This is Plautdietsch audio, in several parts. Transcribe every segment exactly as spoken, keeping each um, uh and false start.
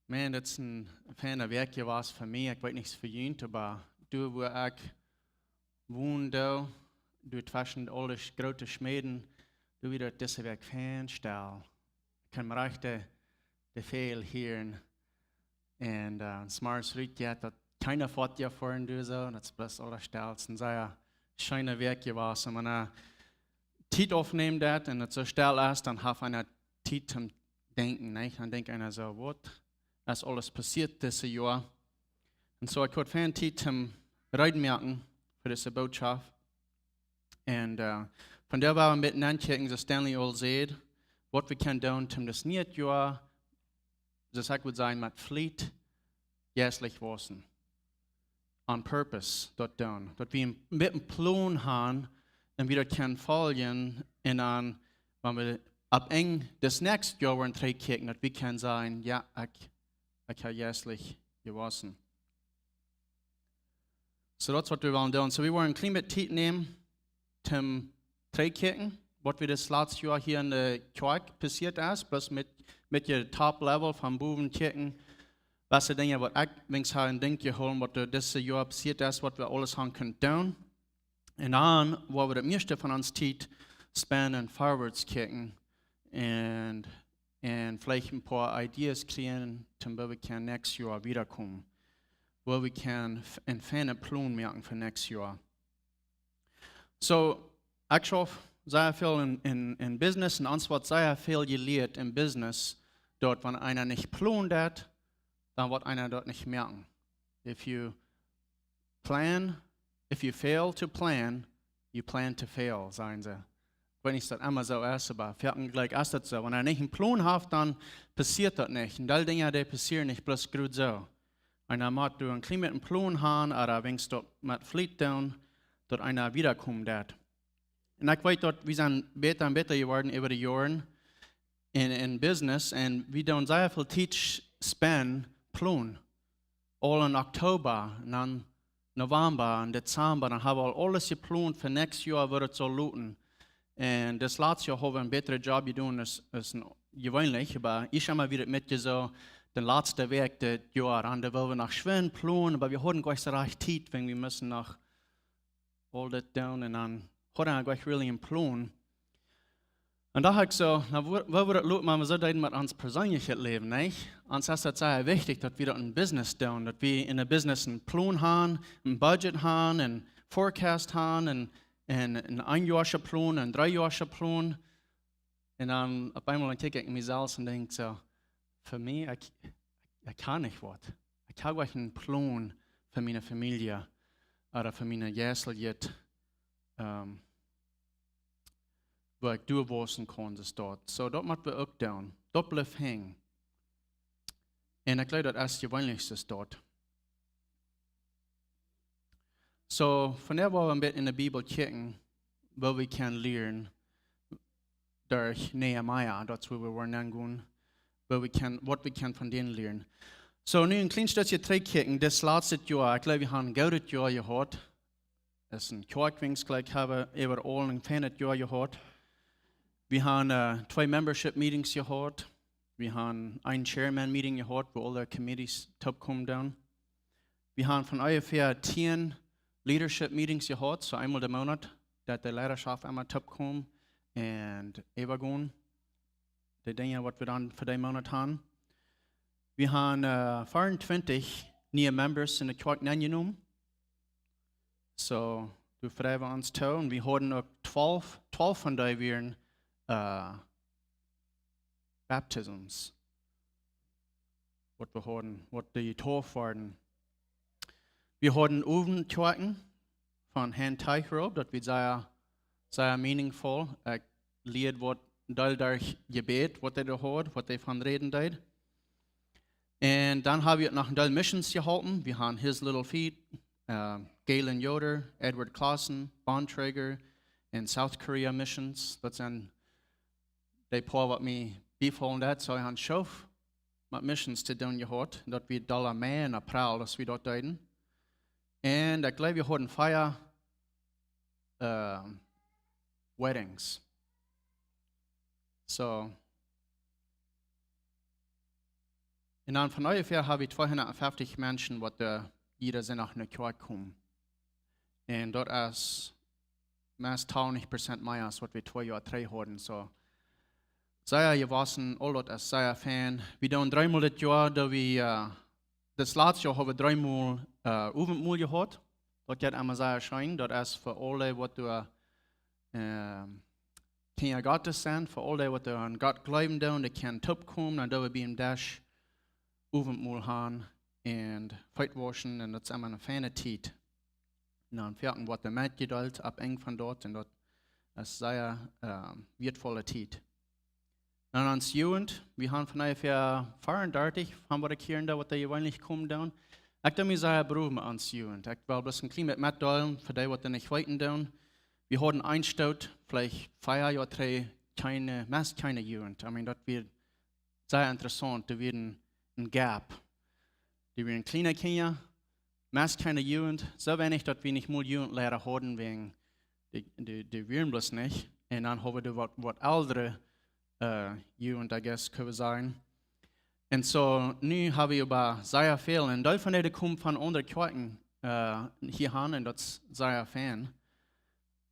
Man, daut es een feina Wäakj jewast fa mie. Ekj weet nich fa junt, oba doa wua ekj won, doa, doa tweschen aule groote Schmäden, doa wia daut dise Wäakj fein stell. Ekj kaun mie rajcht de, de Väajel hieren. Un, äh, 's Morjes rut, jo, daut kjeena foat jo foaren doa soo, daut es bloos aula stell. Daut es eene sea scheene Wäakj jewast. Un wan eena Tiet oppnämen deit un daut soo stell es, dan haft eena Tiet toom denkjen, nich? Dan denkjt eena soo, waut es aules passieet dit Joa? Un soo, ekj haud fein Tiet toom reed moaken fa dise Bootschoft. Un, äh, vondoag well wie een bät nokjikjen, soo aus Stanley aul säd, waut wie kjennen doonen toom daut niee Joa, soo aus ekj wudd sajen, met Fleet jeistlich wausen. On purpose daut doonen. Daut wie een bät een Plon haben un wie daut kjennen foljen. Un dan, wan wie opp Enj daut näakjste Joa woaren trigjkjikjen, daut wie kjennen sajen, jo, ekj, ekj hab jeistlich jewausen. Soo, daut es waut wie wellen doonen. Soo, wie woaren een kjlien bät Tiet nämen toom trigjkjikjen, waut wie daut latste Joa hia enne Kjoakj passieet es, bloos met, met de top level von bowen kjikjen, waut de Dinja, waut ekj weens hab en Denkj jehoolen, waut doa dit Joa passieet es, waut wie aules haben kunt doonen. Un dan, wua wie daut mieeschte von onse Tiet spenden, forwards kjikjen un, un veleicht een poa Ideas kjrieen, toom wua wie kjennen näakjste Joa wiedakomen. Wua wie kjennen f-, een feinen Plon moaken fa näakjste Joa. Soo, ekj schauf sea väl en, en, en business un ons woat sea väl jelieet en business, daut wan eena nich plonen deit, dan woat eena daut nich moaken. If you plan, if you fail to plan, you plan to fail, sajen see. Ekj weet nich aus daut emma soo es, oba fa mie jlikjt daut soo. Wan eena nich een Plon haft, dan passieet daut nich. Un deel Dinja, dee passieren nich bloos krakjt soo. Eena mott doa een kjlien bät een Plon haben, ooda weens daut met Fleet doonen, daut eena wiedakomen deit. Un ekj weet daut wie sent bäta un bäta jeworden äwa de Joaren en, en business. Un wie doonen sea väl Tiet spenden, plonen. Aul en Oktoba, un dan November un Dezember, dan hab wie aul aules jeplont fa näakjste Joa, woo daut saul loten. Un daut latste Joa hab wie een bätren Job jedonen aus, aus jeweenlich, oba ekj hab mau wada met je soo, de latste Wäakj dit Joa, dan wullen wie noch schwind plonen, oba wie hauden goanich soo rajcht Tiet, wan wie musten noch aul daut doonen un dan haud ekj goanich really een Plon. Un docht ekj soo, na, woo, woo woat daut loten, wan wie soo deeden met ons perseenlichet Läwen, nich? Ons es daut sea wichtich, daut wie daut en business doonen, daut wie en een business een Plon haben, een Budget haben, een Forecast haben, un, un een Eenjoasche Plon, een Dreejoasche Plon. Un dan opp eemol dan kjikj ekj mie selfst un denkj soo, fa mie, ekj, ekj kaun nich waut. Ekj hab goanich een Plon fa miene Famielje, ooda fa miene jeistelje, ähm, wua ekj doa wausen kaun, soo daut. Soo, daut mott wie uk doonen. Daut blift henjen. Un ekj jleew, daut es daut jeweenlichste doa. Soo, vondoag well wie een bät en de Bibel kjikjen, woo wie kjennen lieren derch Nehemia, daut es wua wie woaren aungonen, woo wie kjennen, waut wie kjennen von dän lieren. Soo, nu een kjlien Stootje trigjkjikjen, dit latste Joa, ekj jleew, wie haben een goodet Joa jehaut. Daut es een Kjoakj weens jlikj, hab wie äwaraul een feinet Joa jehaut. Wie haben, äh, twee membership meetings jehaut. Wie haben een chairman meeting jehaut, wua aule committees toopkomen doonen. Wie haben von onjefäa tieen leadership meetings jehaut, soo eemol de Moonat, daut de Leidaschoft emol toopkomen un äwagonen de Dinja, waut wie dan fa dän Moonat haben. Wie haben, äh, veeauntwintich niee members en de Kjoakj aunjenomen. Soo, doa freien wie ons too. Un wie hauden uk twalf, twalf von dee wieren, äh, baptisms. Waut wie hauden, waut dee jedocht worden. Wie hauden Owentjoakjen von Herrn Teichrob, daut wia sea, sea meaningful. Ekj lieed waut, een Deel derch Jebäd, waut hee doa haud, waut hee von räden deed. Un dan hab wie noch een Deel Missions jeholpen. Wie haben His Little Feet, äh, Galen Yoder, Edward Clausen, Bontrager, en South Korea Missions. Daut sent dee poa, waut mie biefoll daut, soo ekj hab een Schoof met Missions to doonen jehaut, daut wia dolla Mei un April, aus wie daut deeden. Un ekj jleew, wie hauden fief, äh, weddings. Soo, Un dan von onjefäa hab wie tweehundatfeftich Menschen, waut doa jieda Sindach no Kjoakj komen. Un daut es meist tachentich Prozent mea aus waut wie twee Joa trigj hauden. Soo, sea jewossen, aul daut es sea fein. Wie doonen dreemol dit Joa, daut wie, äh, daut latste Joa hab wie dreemol, äh, Owentmol jehaut. Daut jeit emma sea scheen. Daut es fa aule, waut doa, ähm, Kjinja Gottes sent, fa aule, waut doa aun Gott jleewen doonen, dee kjennen toopkomen, dan doo wie biem Desch Owentmol han un Feet wauschen, un daut es emma eene feine Tiet. Un dan foaken woat doa metjedeelt opp Enj von daut, un daut es sea, ähm, wieetvolle Tiet. Un ons Jugend, wie han von onjefäa veeaundartich, von waut ekj hia un doa, waut doa jeweenlich komen doonen. Ekj doo mie sea browen met ons Jugend. Ekj well bloos een kjlien bät metdeelen, fa dee, waut doa nich weeten doonen. Wie hauden een Stoot, veleicht vea Joa trigj, kjeene, meist kjeene Jugend. I mean, daut wia sea interessaunt, doa wia een, een gap. Doa wieren kjliene Kjinja, meist kjeene Jugend, soo weinich, daut wie nich mol Jugendleida hauden, wäajen dee, dee, dee wieren bloos nich. Un dan hauden wie waut, waut elre, äh, Jugend, I guess, kjenn wie sajen. Un soo, nu hab wie oba sea väl. Un Deel von dee komen von aundre Kjoakjen, äh, hia han, un daut es sea fein.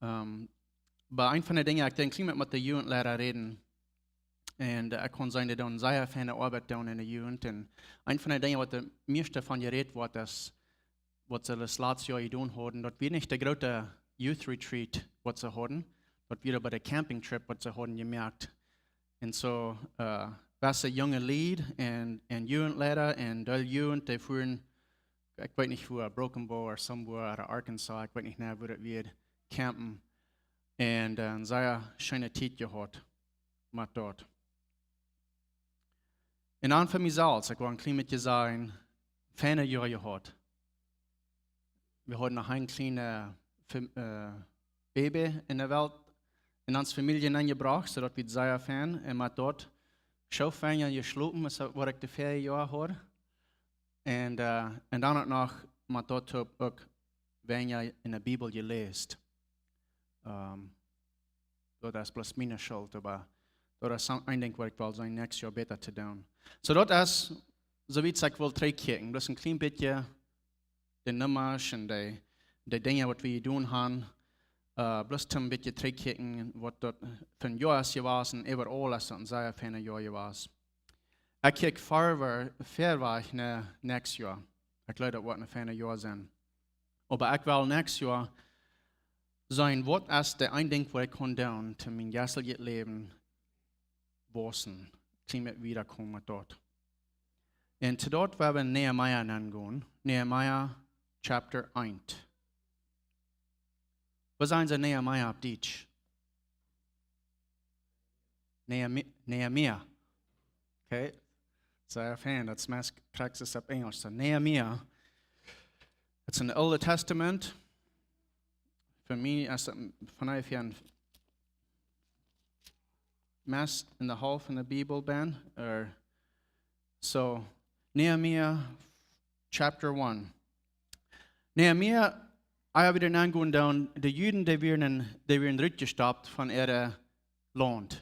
Ähm, oba eent von de Dinja, ekj denkj, ekj mott met de Jugendleida räden. Un, äh, ekj kaun sajen, dee doonen sea feine Oabeit doonen enne Jugend. Un eent von de Dinja, waut de mieeschte von jerät woat, es, waut see daut latste Joa jedonen hauden, daut wia nich de groote Youth Retreat, waut see hauden. Daut wia oba de Camping Trip, waut see hauden jemoakt. Un soo, äh, wia see junge Lied un, un Jugendleida un Deel Jugend, dee fuaren, ekj weet nich wua, Broken Bow or somewhere out of Arkansas, ekj weet nich mea, wua daut wia, campen. Un, äh, see hauden eene scheene Tiet jehaut met daut. Un dan fa mie selfst, ekj well een kjlien bät sajen, feine Joa jehaut. Wie hauden noch een kjlienet Fam-, äh, Baby enne Welt, en onse Famielje nenjebrocht, soo daut wie sea fein, un met daut soo fein jeschlopen, aus waut ekj de väaje Joa haud. Un, äh, un dan uk noch met daut uk weinja enne Bibel jeläst. Ähm, daut es bloos miene Schult, oba daut es een, een Dinkj, waut ekj well sajen, näakjstet Joa bäta to doonen. Soo, daut es, soo wiet ekj well trigjkjikjen. Bloos een kjlien bät de Nummasch un de, de Dinja, waut wie jedonen han, äh, bloos een bät trigjkjikjen, waut daut fa een Joa es jewast, un äwaraul es daut een sea feina Joa jewast. Ekj kjikj forward, verwoat no näakjstet Joa. Ekj jleew, daut woat een feina Joa sennen. Oba ekj well näakjstet Joa seenen, waut es daut eene Dinkj, waut ekj kaun doonen, om mien jeistlichet Läwen wausen, om wieda komen met daut. Un to daut woa wie Nehemia aungonen. Nehemia chapter eent. Waut sajcht Nehemia opp Dietsch? Nehemi-, Nehemia. Okay. Sea fein, daut es meist Praxis opp Enjlisch. So, Nehemia. It's in the Old Testament. Fa mie es daut von eent von meist enne Haulf von de Bibel bie. Or, so, Nehemia chapter one. Nehemia, ekj well wada aungonen, de Juden, dee wieren, dee wieren rutjestaupt von äa Launt.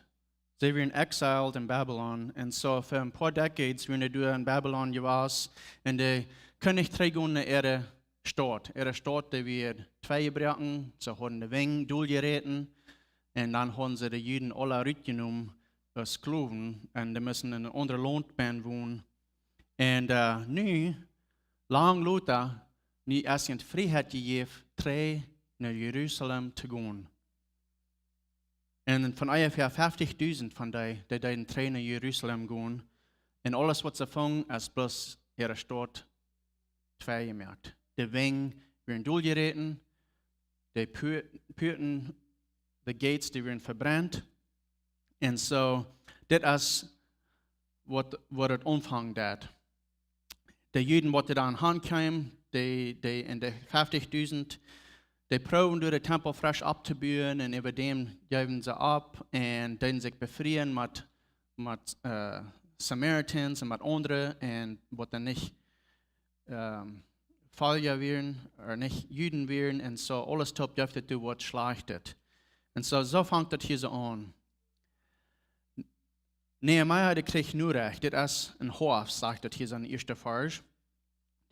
See wieren exiled en Babylon. Un soo fa een poa decades wieren dee doa en Babylon jewast. Un dee kunnen nich trigjgonen no äare Staut. Äare Staut, dee wia twei jebroaken. See hauden de Wenj doljeräten. Un dan hauden see de Juden aula rutjenomen aus Sklowen. Un dee musten en een aundret Launt wonen. Un, äh, nu, lang lota, nu es an Frieheit jejäft, trigj no Jerusalem to gonen. Un von onjefäa feftichdusent von dee, dee deeden trigj no Jerusalem gonen. Un aules, waut see fungen, es bloos äare Staut twei jemoakt. De Wenj wieren doljeräten, de Pu-, Puaten, de Gates, dee wieren vebrent. Un soo, dit es waut, waut et aunfangen deed. De Juden, waut doa dan ankjeemen, dee, dee en de feftichdusent, dee proowen doa dän Tempel fresch opptobuen un äwadäm jeewen see opp un deeden sikj befrieen met, met, äh, Samaritans un met aundre un waut dan nich, ähm, Volkja wieren, ooda nich Juden wieren, un soo aules toop jeef et doa waut Schlajchtet. Un soo, soo fangt et hia soo aun. Nehemia, dee kjrieech Norecht, dit es een Hoafst, sajcht daut hia soo em ieeschten Varsch.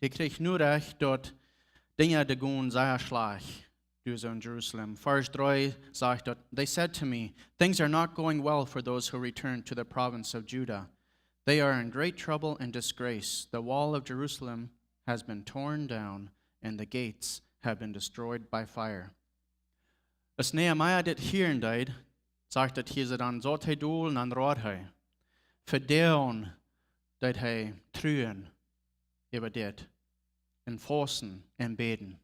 Dee kjrieech Norecht daut Dinja dee gonen sea schlajcht, doa soo en Jerusalem. Varsch dree sajcht daut, "They said to me, 'Things are not going well for those who return to the province of Judah. They are in great trouble and disgrace. The wall of Jerusalem has been torn down, and the gates have been destroyed by fire.'" Aus Nehemia dit hieren deed, sajcht daut hia soo, dan saut hee dol un dan road hee. Fa Doag deed hee truen äwa dit, un fausten un bäden.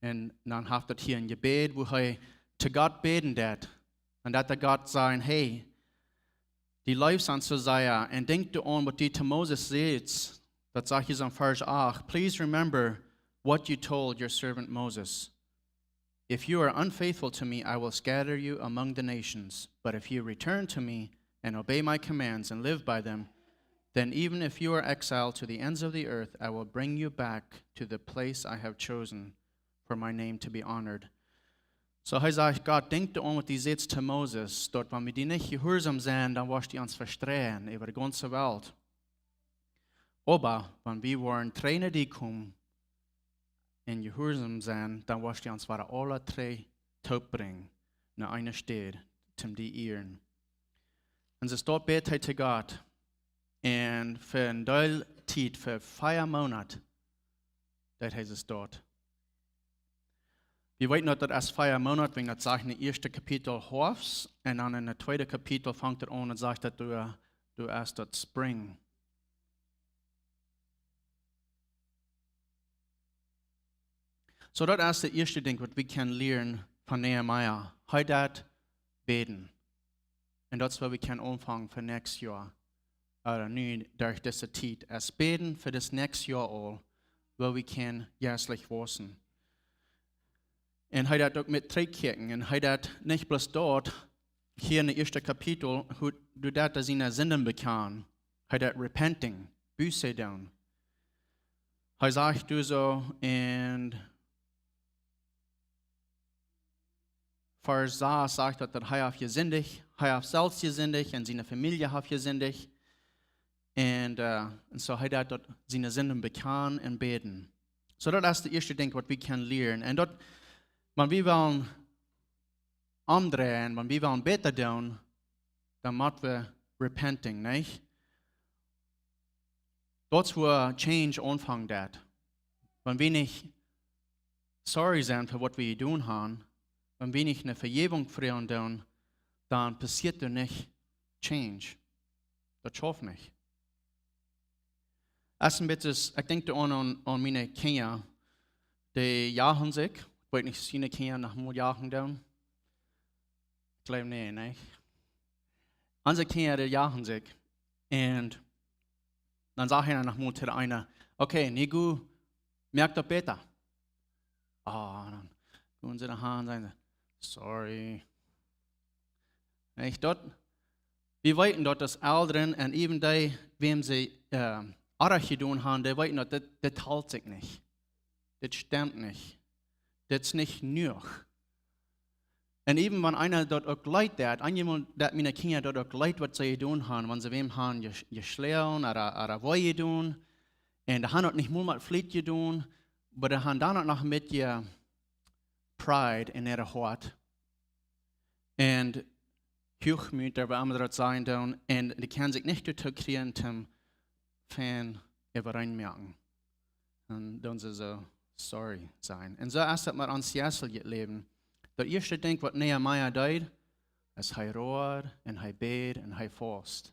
Un dan haft daut hia een Jebäd, wua hee to Gott bäden deed. Un daut hee Gott säd, "Hey, du leefst ons soo sea, un denkj doaraun, waut du to Moses sädst." Daut sajcht hia soo en Varsch acht, "Please remember what you told your servant Moses. 'If you are unfaithful to me, I will scatter you among the nations. But if you return to me and obey my commands and live by them, then even if you are exiled to the ends of the earth, I will bring you back to the place I have chosen for my name to be honored.'" Soo hee sajcht, "Gott, denkj doaraun, waut du sädst to Moses, daut wan wie die nich jehuarsom sent, dan woascht du ons vestreien äwa de gaunze Welt. Oba wan wie woaren trigj no die komen un jehuarsom sent, dan woascht du ons wada aula trigj toopbrinjen no eene Städ, om die to ieren." Un soo doa bäd hee to Gott. Un fa een Deel Tiet, fa vea Moonat, deed hee soo doa. Wie weeten daut, daut es vea Moonat, wan daut sajcht en daut ieeschte Kapitel Hoafst, un dan en daut tweede Kapitel fangt et aun un sajcht daut doa, doa es daut Spring. Soo daut es daut ieeschte Dinkj, waut wie kjennen lieren von Nehemia. Hee deed bäden. Un daut es, wua wie kjennen aunfangen fa näakjstet Joa. Ooda nu derch dise Tiet. Aus bäden fa dit näakjste Joa aul, wua wie kjennen jeistlich wausen. Un hee deed uk met trigjkjikjen. Un hee deed nich bloos daut, hia en daut ieeschte Kapitel, woo, doa deed hee siene Sinden bekjanen. Hee deed repenting, Buße doonen. Hee sajcht doa soo en Varsch sas, sajcht daut, daut hee haft jesindicht, hee haft selfst jesindicht un siene Famielje haft jesindicht. Un, äh, un soo hee deed daut, siene Sinden bekjanen un bäden. Soo daut es daut ieeschte Dinkj, waut wie kjennen lieren. Un daut, wan wie wellen omdreien, wan wie wellen bäta doonen, dan mott wie repenting, nich? Daut es wua change aunfangen deit. Wan wie nich sorry sent fa waut wie jedonen haben, wan wie nich ne Vejäwunk froagen doonen, dan passieet doa nich change. Daut schauft nich. Es een bät, ekj denkj doa aun, aun, aun miene Kjinja, dee jagen sikj. Ekj weet nich, aus june Kjinja noch mol jagen doonen. Ekj jleew nä, nä. Onse Kjinja, dee jagen sikj. Un dan sajcht eena noch mol to dän eenen: "Okay, nu go, moak daut bäta." Ah, dan gonen see no Hus un sajen see: "Sorry." Nich daut? Wie weeten daut aus Elren un even dee, wäm see, äh, oajch jedonen haben, dee weeten daut, dit, dit helt sikj nich. Dit stemt nich. Dit es nich jenuach. Un even wan eena daut uk leet deit, eenjemol daut miene Kjinja daut uk leet, waut see jedonen haben, wan see wäm haben je-, jeschlonen ooda, ooda wee jedonen, un dee haben daut nich mol met Fliet jedonen, oba dee haben dan uk noch een bät pride en äa Hoat. Un Huachmoot, daut wie aundre daut sajen doonen, un dee kjennen sikj nich doatoo kjrieen, om fein äwareen moaken. Un dan sent see soo sorry sennen. Un soo es daut met ons jeistlichet Läwen. Daut ieeschte Dinkj, waut Nehemia deed, es, hee road un hee bäd un hee faust.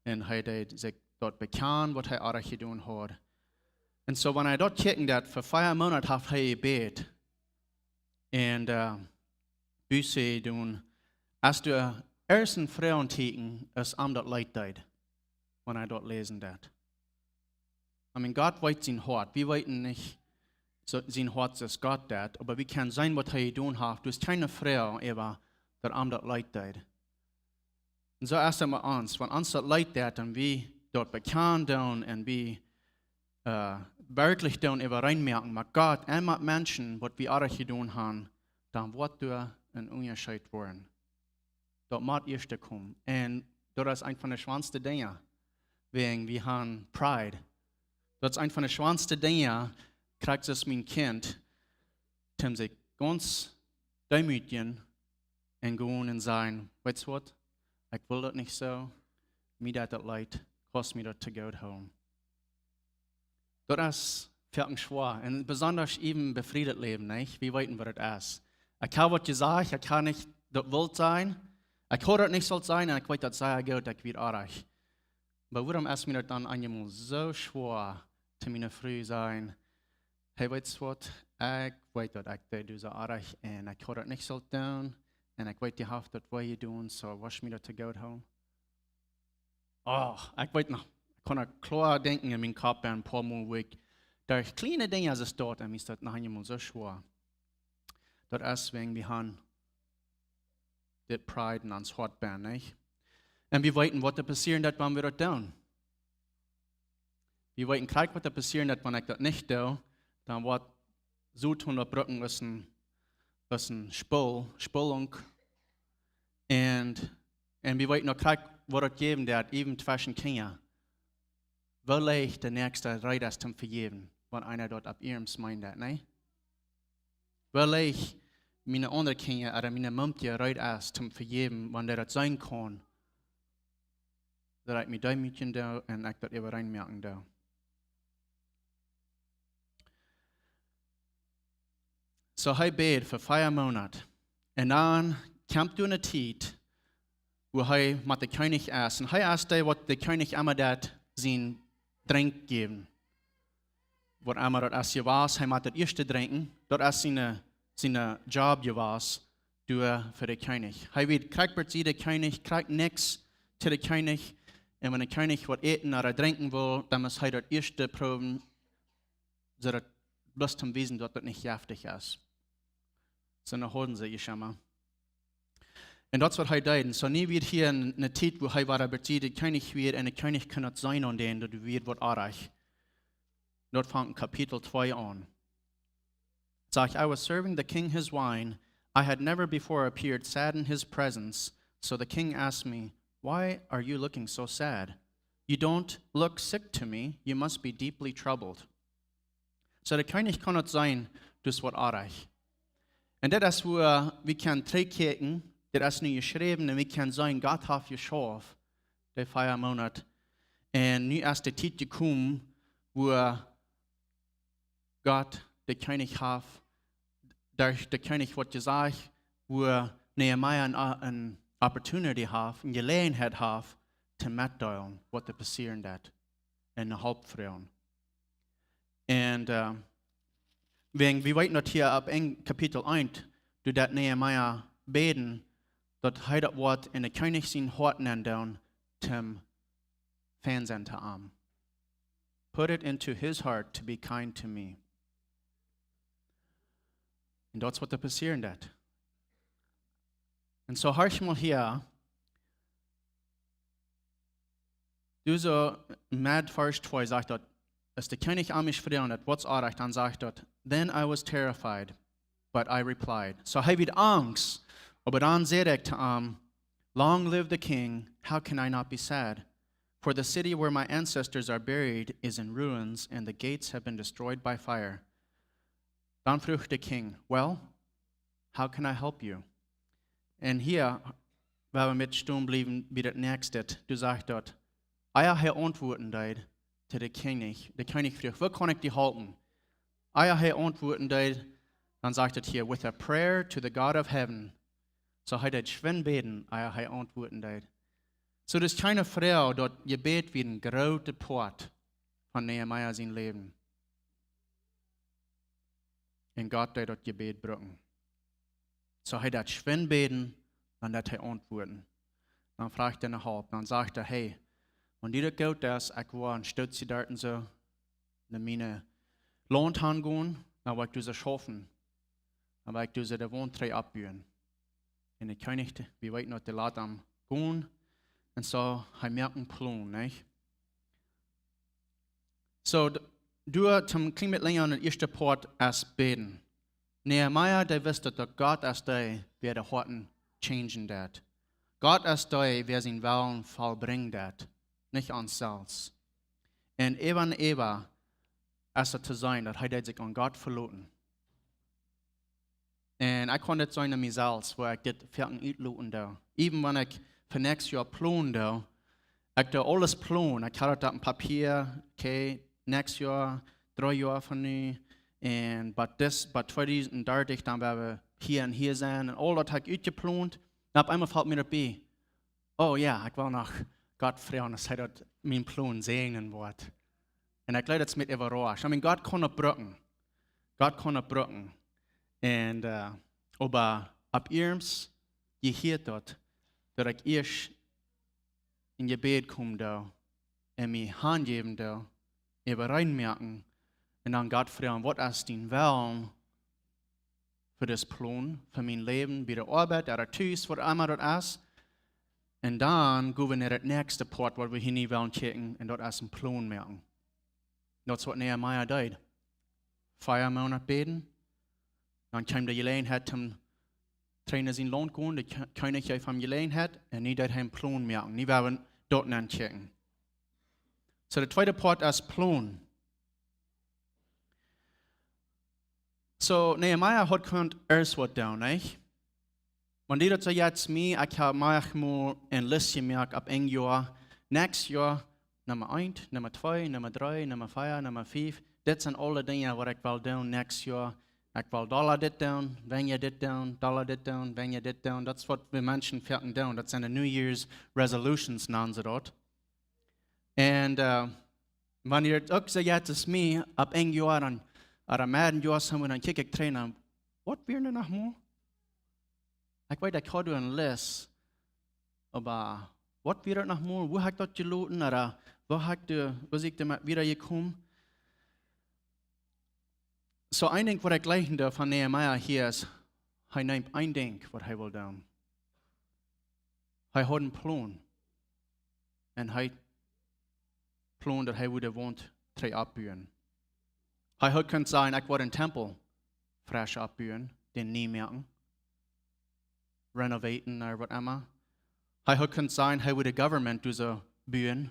Un hee deed sikj daut bekjanen, waut hee oajch jedonen haud. Un soo, wan eena daut kjikjen deit, fa vea Moonat haft hee jebät. Un, äh, Buße doonen. Aus doa ieescht een Froagentieekjen es, om daut leet deed, wan eena daut läsen deit. I mean, Gott weet sien Hoat. Wie weeten nich soo, sien Hoat soo aus Gott deit, oba wie kjennen seenen, waut hee jedonen haft. Doa es kjeene Froag äwa, daut am daut leet deed. Un soo es et met ons. Wan ons daut leet deit, un wie daut bekjanen doonen un wie, äh, werkjlich doonen äwareen moaken met Gott un met Menschen, waut wie oajch jedonen haben, dan woat doa een Unjascheet woaren. Daut mott ieescht komen. Un daut es eent von de schwoaste Dinja, wäajen wie haben Pride. Daut es eent von de schwoaste Dinja, krakjt aus mien Kjint, toom sikj gaunz deemootjen un gonen un sajen: "Weetst waut? Ekj well daut nich soo. Mie deit daut leet. Kaust mie daut to goot hoolen." Daut es foaken schwoa. Un besonda äwa befriet Läwen, nich? Wie weeten, waut daut es. Ekj hab waut jesajcht, ekj hab nich daut wult sajen. Ekj haud daut nich sult sajen, un ekj weet daut sea goot, ekj wia oajch. Oba wuarom es mie daut dan eemol soo schwoa, to miene Fru sajen: "Hey, weetst waut? Ekj weet daut ekj deed die soo oajch un ekj haud daut nich sult doonen. Un ekj weet, du hast daut wee jedonen, soo kaust mie daut to goot hoolen." Oh, ekj weet noch, ekj kaun noch kloa denkjen en mienen Kopp aun een poa Mol, wua ekj derch kjliene Dinja es daut, un mie es daut noch eemol soo schwoa. Daut es wäajen wie haben dit Pride en ons Hoat bennen, nich? Un wie weeten, waut doa passieren deit, wan wie daut doonen. Wie weeten krakjt, waut doa passieren deit, wan ekj daut nich doo, dan woat soo tun daut brucken aus een, aus een Spul, Spulunk. Un, un wie weeten uk krakjt, waut daut jäwen deit, äwa tweschen Kjinja. Woo leicht de Näakjsta reed es toom vejäwen, wan eena daut opp iernst meent, nä? Woo leicht miene aundre Kjinja ooda miene Mumkje reed es toom vejäwen, wan dee daut seenen kaun, daut ekj mie deemootjen doo un ekj daut äwareen moaken doo. Soo hee bäd fa vea Moonat. Un dan kjemt doa eene Tiet, wua hee met dän Kjennich es. Un hee es dee, waut dän Kjennich emma daut sien Drinkj jäwen. Waut emma daut es jewast, hee mott daut ieeschte drinkjen. Daut es sien, sien Job jewast, doa fa dän Kjennich. Hee wia krakjt bie dän Kjennich, krakjt nuscht to dän Kjennich. Un wan de Kjennich waut äten ooda drinkjen well, dan mott hee daut ieeschte proowen, soo daut bloos toom wiesen, daut daut nich jeftich es. Soo, nu hoolen see je emma. Un daut es, waut hee deed. Un soo, nu wia hia eene, eene Tiet, wua hee wada bie dän Kjennich wia, un de Kjennich kunn daut seenen aun dän, daut wia waut oajch. Daut fangt en Kapitel twee aun. Sajcht: "I was serving the king his wine. I had never before appeared sad in his presence, so the king asked me, 'Why are you looking so sad? You don't look sick to me. You must be deeply troubled.'" Soo, de Kjennich kaun daut seenen, daut waut oajch. Un daut es, wua wie kjennen trigjkjikjen, daut es nu jeschräwen, un wie kjennen seenen, Gott haft jeschauft, dee vea Moonat. Un nu es de Tiet jekomen, wua Gott dän Kjennich haft, derch dän Kjennich woat jesajcht, wua Nehemia eene, eene opportunity haft, eene Jeläajenheit haft, to metdeelen, waut doa passieren deit, un no Help froagen. Un, äh, wäajen, wie weeten daut hia opp en Kapitel eent, doa deit Nehemia bäden, daut hee daut Wuat en dän Kjennich sien Hoat nenndoonen, toom fein sennen to am. "Put it into his heart to be kind to me." Un daut es, waut doa passieren deit. Un soo horch mol hia, doa soo met Varsch twee sajcht daut, aus de Kjennich am es froagen, waut es oajch, dan sajcht daut: "Then I was terrified, but I replied." Soo hee wia angst, oba dan säd ekj to am: "Long live the king, how can I not be sad? For the city where my ancestors are buried is in ruins, and the gates have been destroyed by fire." Dan fruach de Kjennich: "Well, how can I help you?" Un hia, wua wie met stonen bliewen, bie daut näakjste, doa sajcht daut: Ea hee auntwuaden deed to dän Kjennich, de Kjennich fruach: "Woo kaun ekj die halpen?" Ea hee auntwuaden deed, dan sajcht daut hia: "With a prayer to the God of heaven." Soo hee deed schwind bäden, ea hee auntwuaden deed. Soo, daut es kjeene Froag, daut Jebäd wia een grootet Poat von Nehemia sien Läwen. Un Gott deed daut Jebäd brucken. Soo hee deed schwind bäden, dan deed hee auntwuaden. Dan fruach hee no Help, dan sajcht hee: "Hey, wan die daut goot es, ekj woa een Stootje doa un soo no mien Launt han gonen, dan woa ekj doa soo schaufen. Dan woa ekj doa soo de Waunt trigj oppbuen." Un de Kjennich, wie weeten daut, dee lat am gonen. Un soo, hee moakt een Plon, nich? Soo, d-, doa toom kjlien bät lenja aun daut ieeschte Poat es bäden. Nehemia, dee wist daut, daut Gott es dee, wäa de Hoaten changen deit. Gott es dee, wäa sienen Wellen vollbrinjen deit, nich ons selfst. Un äwa un äwa es et to seenen, daut hee deed sikj aun Gott veloten. Un ekj kaun dit seenen aun mie selfst, woo ekj dit foaken utloten doo. Even wan ekj fa next Joa plonen doo, ekj doo aules plonen. Ekj haud daut opp een Papia, okay, next Joa, dree Joa von nu. Un bie dis, bie tweedusent dartich, dan woa wie hia un hia sennen. Un aul daut haud ekj utjeplont. Un opp eemol felt mie daut bie: Oh jo, ekj well noch Gott froagen, daut hee daut, mienen Plon säajnen woat. Un ekj leet daut met äwaraschen. I mean, Gott kaun daut brucken. Gott kaun daut brucken. Un, äh, oba opp iernst, jie hieet daut, daut ekj ieescht en Jebäd komen doo un mie hanjäwen doo, äwa rein moaken un dan Gott froagen: Waut es dien Wellen fa disen Plon, fa mien Läwen, bie de Oabeit, ooda tus, waut emma daut es. Un dan go wie no daut näakjste Poat, waut wie hia nu wellen kjikjen, un daut es een Plon moaken. Daut es waut Nehemia deed. Vea Moonat bäden. Dan kjeem de Jeläajenheit, om trigj no sien Launt gonen, de Kje-, Kjennich jeef am Jeläajenheit, un nu deed hee een Plon moaken. Nu woa wie daut ankjikjen. So, de tweede Poat es Plon. So, Nehemia haud kunt ieescht waut doonen, nich? Wan du daut soo jeit aus mie, ekj hab mie mol een List jemoakt opp een Joa. Näakjstet Joa, Numma eent, Numma twee, Numma dree, Numma vea, Numma fief. Dit sent aule Dinja, waut ekj well doonen näakjstet Joa. Ekj well dolla dit doonen, weinja dit doonen, dolla dit doonen, weinja dit doonen. Daut es waut wie Menschen foaken doonen. Daut sent de New Year's Resolutions, nanen see daut. Un, äh, wan du daut uk soo jeit aus mie, opp een Joa dan, ooda mea een Joa, soo, dan kjikj ekj trigj, waut wia daut noch mol? Ekj weet, ekj haud een List, oba waut wia daut noch mol? Woo hab ekj daut jeloten? Ooda woo hab ekj de, woo sie ekj doamet wieda jekomen? So, een Dinkj, waut ekj jlikj doo von Nehemia hia es, hee neem een Dinkj, waut hee wull doonen. Hee haud een Plon. Un hee plond, daut hee wudd de Waunt trigj oppbuen. Hee haud kunt sajen: Ekj woa dän Tempel fresch oppbuen, dän nie moaken, renovaten ooda waut emma. Hee haud kunt sajen, hee wudd de government doa soo buen,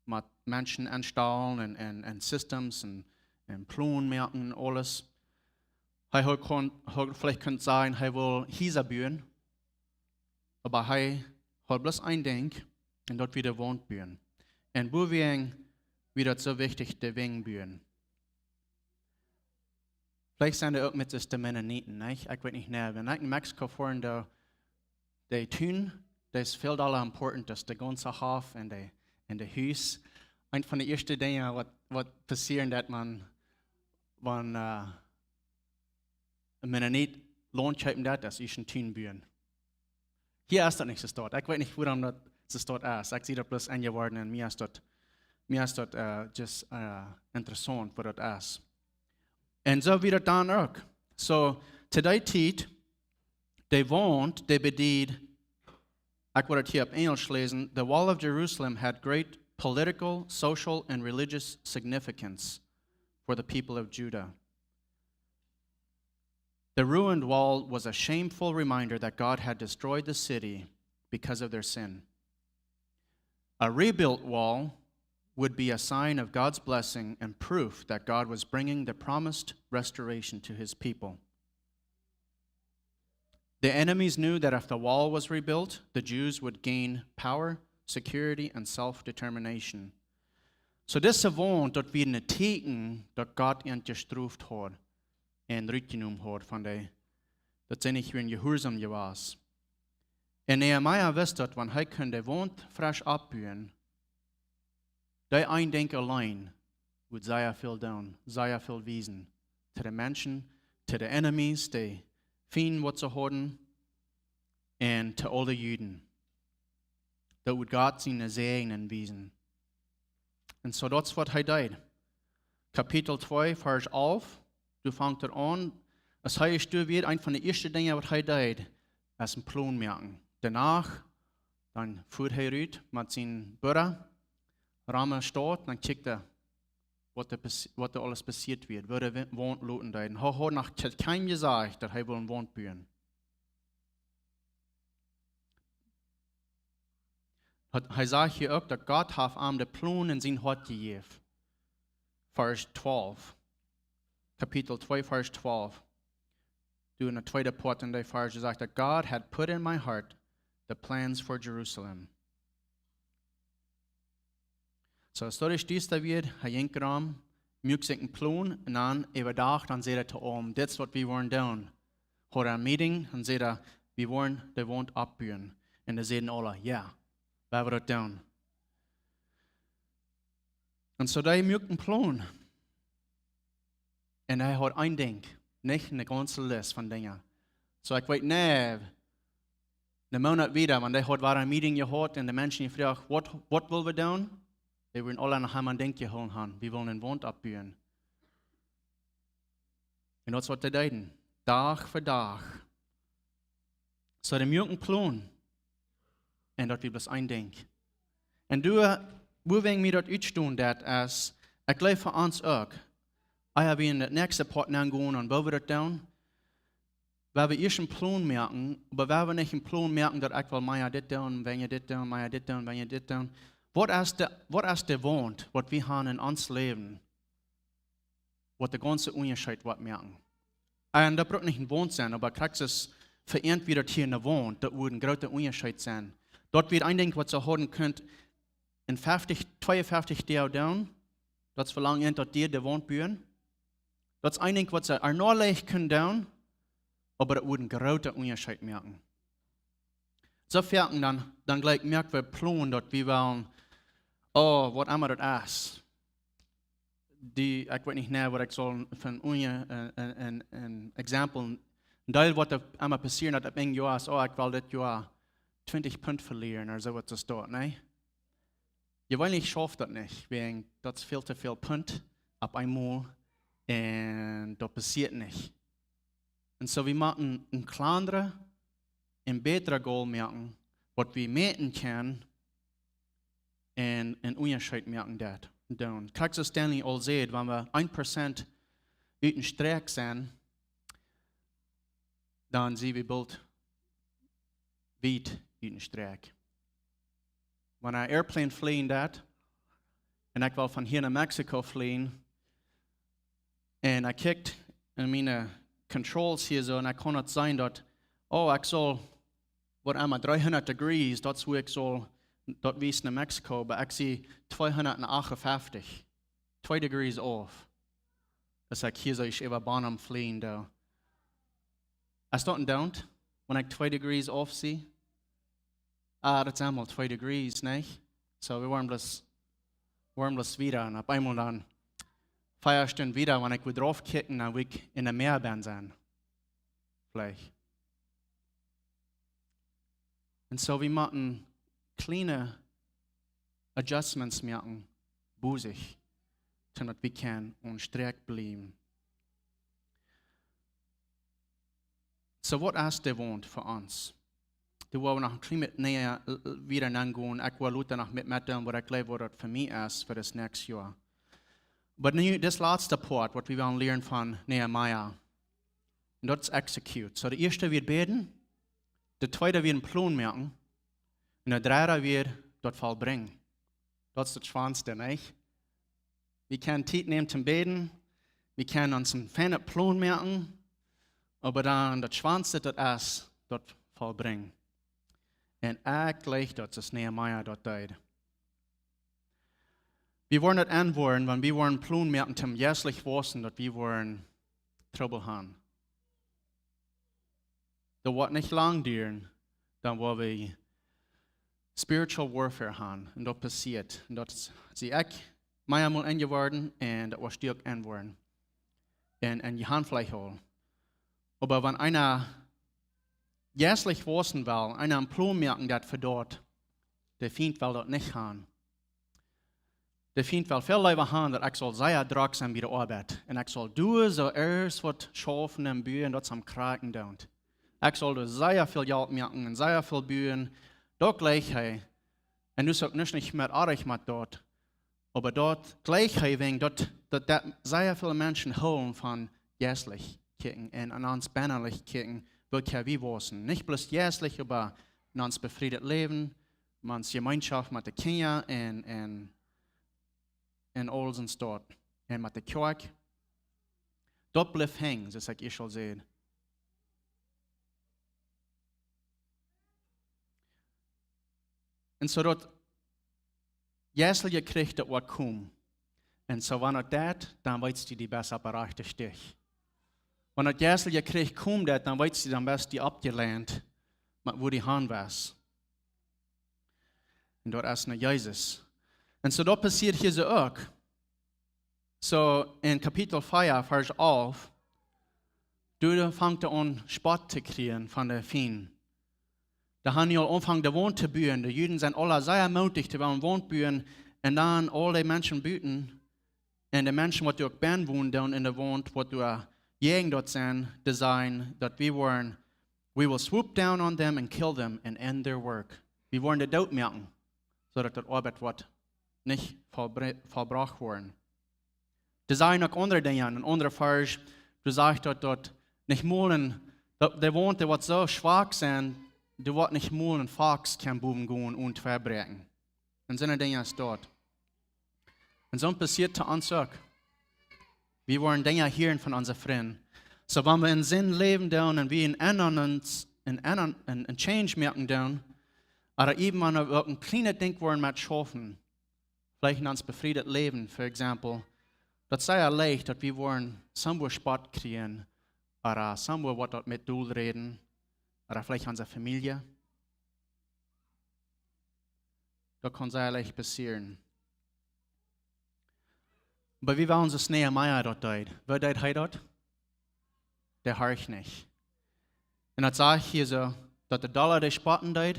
met Menschen aunstalen un, un, un systems un, un Plon moaken un aules. Hee haud kun-, haud veleicht kunt sajen, hee wull Hiesa buen, oba hee haud bloos een Dinkj, un daut wia de Waunt buen. Un wuarom wia daut soo wichtich, de Wenj buen? Veleicht sent doa uk met de Mennoniten, nich? Ekj weet nich, nä. Wan ekj en Mexiko foaren doo, de Tun, daut es väl dolla important aus de gaunze Hoff un de, un de Hus. Eent von de ieeschte Dinja, waut, waut passieren deit, wan, wan, äh, een Mennonit Launt kjeepen deit, daut es een Tun buen. Hia es daut nich soo stoakj. Ekj weet nich, wuarom daut soo stoakj es. Ekj sie daut bloos enjeworden un mie es daut, mie es daut, äh, just, äh, interessaunt, waut daut es. Un soo wia daut dan uk. So, to dee Tiet, de Waunt, dee bediet, ekj woa daut hia opp Enjlisch läsen: The wall of Jerusalem had great political, social, and religious significance for the people of Judah. The ruined wall was a shameful reminder that God had destroyed the city because of their sin. A rebuilt wall would be a sign of God's blessing and proof that God was bringing the promised restoration to his people. The enemies knew that if the wall was rebuilt, the Jews would gain power, security, and self-determination. So dise Waunt, daut wia een Tieekjen, daut Gott an jestroft haud un rutjenomen haud von dee, daut see nich wieren jehuarsom jewast. Un Nehemia wist daut, wan hee kunn de Waunt fresch oppbuen, dee een Dinkj auleen wudd sea väl doonen, sea väl wiesen. To de Menschen, to de enemies, de Fiend, waut see hauden, un to aule Juden. Daut wudd Gott sienen Säajen wiesen. Un soo, daut es waut hee deed. Kapitel twee, Varsch alf, doa fangt et aun. Aus hee es doa wia, eent von de ieeschte Dinja, waut hee deed, es een Plon moaken. Doano, dan fua hee rut met sienen Brooda, rom de Staut, dan kjikjt hee, waut doa pas-, waut doa aules passieet wia, woo de Wa-, Waunt loten deed. Un hee haud noch kje-, kjeenem jesajcht, daut hee wull eene Waunt buen. Hee sajcht hia uk, daut Gott haft am dän Plon en sien Hoat jejäft. Varsch twalf. Kapitel twee, Varsch twalf. Du, en de tweede Poat en dee Varsch sajcht daut: "God had put in my heart the plans for Jerusalem." Soo, aus daut es, dit de Wieed, hee jinkj rom, muak sikj een Plon, un dan äwa Dach, dan säd hee to am: "Dit es waut wie woaren doonen." Haud een Meeting, dan säd hee: "Wie woaren de Waunt oppbuen." Un dee säden aule: "Jo, wie woaren daut doonen." Un soo, dee muak een Plon. Un hee haud een Dinkj, nich eene gaunze List von Dinja. Soo, ekj weet, nä, een Moonat wieda, wan dee haud wada een Meeting jehaut un de Menschen jefroacht: "Waut, waut well wie doonen?" Dee wudden aule noch eemol een Dinkj jehoolen haben: "Wie wellen de Waunt oppbuen." Un daut es waut dee deeden, Dach fa Dach. Soo, dee muaken Plon. Un daut wia bloos een Dinkj. Un doa, wuarom mie daut utstonen deit, es, ekj jleew fa ons uk, ea wie en daut näakjste Poat nengonen un woo wie daut doonen, wie wellen ieescht een Plon moaken, oba wie wellen nich een Plon moaken daut ekj well mea dit doonen, weinja dit doonen, mea dit doonen, weinja dit doonen. Waut es de, waut es de Waunt, waut wie haben en ons Läwen, waut de gaunze Unjascheet woat moaken? Un daut brukt nich een Waunt sennen, oba krakjt soo es fa an wia daut hia ne Waunt, daut wudd een groota Unjascheet sennen. Daut wia een Dinkj, waut see hauden kunt en fefftich, tweeunfeftich Doag doonen. Daut es woo lang daut diad, de Waunt buen. Daut es een Dinkj, waut see ea noch leicht kunnen doonen, oba daut wudd een groota Unjascheet moaken. Soo foaken dan, dan jlikj moak wie Plon, daut wie wellen, oh, waut emma daut es. Dee, ekj weet nich mea, waut ekj saul von unja, een, een, een, een Exempel, een Deel, waut doa emma passieren, daut opp een Joa es: "Oh, ekj well dit Joa twintich Punt velieren," ooda soo waut es daut, nä? Jeweenlich schauft daut nich, wäajen daut es väl to väl Punt opp eemol, un daut passieet nich. Un soo, wie motten een kjlandret un bätret Goal moaken, waut wie mäten kjennen un een Unjascheet moaken deit, doonen. Krakjt soo aus Stanley aul säd, wan wie een Prozent ut dän Strakj sent, dan sent wie boolt wiet ut dän Strakj. Wan een Airplane fleajen deit, un ekj well von hia no Mexiko fleajen, un ekj kjikj en miene Controls hia soo, un ekj kaun daut seenen daut, oh, ekj saul, waut emma, dreehundat degrees, daut es woo ekj saul, daut wiest no Mexiko, oba ekj sie tweehundat achtunfeftich, twee degrees off. Daut es, ekj hia soo, ekj äwa Bonham fleajen doo. Es daut een Doonen, wan ekj twee degrees off sie? Ah, daut sent mau twee degrees, nich? Soo, wie woaren bloos, woaren bloos wieda. Un opp eemol dan, fia Stunden wieda, wan ekj wada rauf kjikj, dan woa ekj en de Mea benn sennen. Veleicht. Un soo, wie motten kjliene Adjustments moaken, bosich, daut wie kjennen aum Strakj bliewen. Soo, waut es de Waunt fa ons? Doa woa wie noch een kjlien bät mea, äh, wieda aungonen. Ekj woa lota noch met, met doonen, waut ekj jleew, waut daut fa mie es, fa daut näakjste Joa. Oba nu, dit latste Poat, waut wie wellen lieren von Nehemia. Un daut es execute. Soo, de ieeschte wia bäden, de tweede wia een Plon moaken, un de dredde wia daut vollbrinjen. Daut es daut schwoaste, nich? Wie kjennen Tiet nämen toom bäden, wie kjennen ons een feinen Plon moaken, oba dan daut schwoaste, daut es daut vollbrinjen. Un ekj jleew, daut es Nehemia daut deed. Wie woaren daut aunwoaren, wan wie woaren Plon moaken toom jeistlich wausen, daut wie woaren Trubbel haben. Daut woat nich lang dieren, dan woa wie spiritual warfare haben. Un daut passieet. Un daut es, sie ekj mie eemol enjeworden, un daut woascht du uk enwoaren. Un, un jie haben veleicht aul. Oba wan eena jeistlich wausen well, eena een Plon moaken deit fa daut, de Fient well daut nich haben. De Fient well väl leewa haben, daut ekj saul sea drock sennen bie de Oabeit. Un ekj saul doonen, soo ieescht waut schaufen un buen, daut es am krakjt doonen. Ekj saul doa sea väl Jelt moaken un sea väl buen, daut jlikjt hee. Un daut es uk nuscht nich mea oajch met daut. Oba daut jlikjt hee wäajen daut, daut, daut sea väl Menschen hoolen von jeistlich kjikjen un aun ons bennalich kjikjen, woo kjenn wie wausen. Nich bloos jeistlich, oba en ons befriedet Läwen, mans Jemeenschoft met de Kjinja un, un, un aules en Staut. Un met de Kjoakj. Daut blift henjen, soo aus ekj ieescht aul säd. Un soo daut jeistelje Kjrich daut woat komen. Un soo wan daut deit, dan weetst du, du best opp de rajchte Stich. Wan daut jeistelje Kjrich kjemt, dan weetst du, dan best du oppjelient, met wua du han west. Un daut es no Jesus. Un soo daut passieet hia soo uk. Soo en Kapitel vea, Varsch alf, doa fangt et aun Spott to kjrieen von de Fiend. Dee han nu aul aunjefongen de Waunt to buen. De Juden sent aula sea moodich, dee wellen Waunt buen. Un dan aul de Menschen buten un de Menschen waut doa uk bennen wonen doonen en de Waunt, waut doa jäajen daut sent, dee sajen daut wie woaren, we will swoop down on them and kill them and end their work. Wie woaren dee doot moaken, soo daut daut Oabeit woat nich vollbre-, vollbrocht woaren. Dee sajen uk aundre Dinja, en aundre Varsch, doa sajcht daut, daut nich mol een, daut de Waunt, dee woat soo schwak sennen, dee woat nich mol een Fox kjennen bowen gonen un vebrieekjen. Un soone Dinja es daut. Un soo passieet to ons uk. Wie woaren Dinja hieren von onse Frind. Soo wan wie en Sind läwen doonen un wie en ändren ons, en ändren, en, en Change moaken doonen, ooda even wan wie uk een kjlienet Dinkj woaren met schaufen, veleicht en ons befriedet Läwen, for example, daut es sea leicht daut wie woaren somewhere Spott kjrieen, ooda somewhere waut daut met dol räden, ooda veleicht onse Famielje. Daut kaun sea leicht passieren. Oba wie wellen soo aus Nehemia daut deed. Woo deed hee daut? Dee horcht nich. Un daut sajcht hia soo, daut de Dollar dee spotten deed,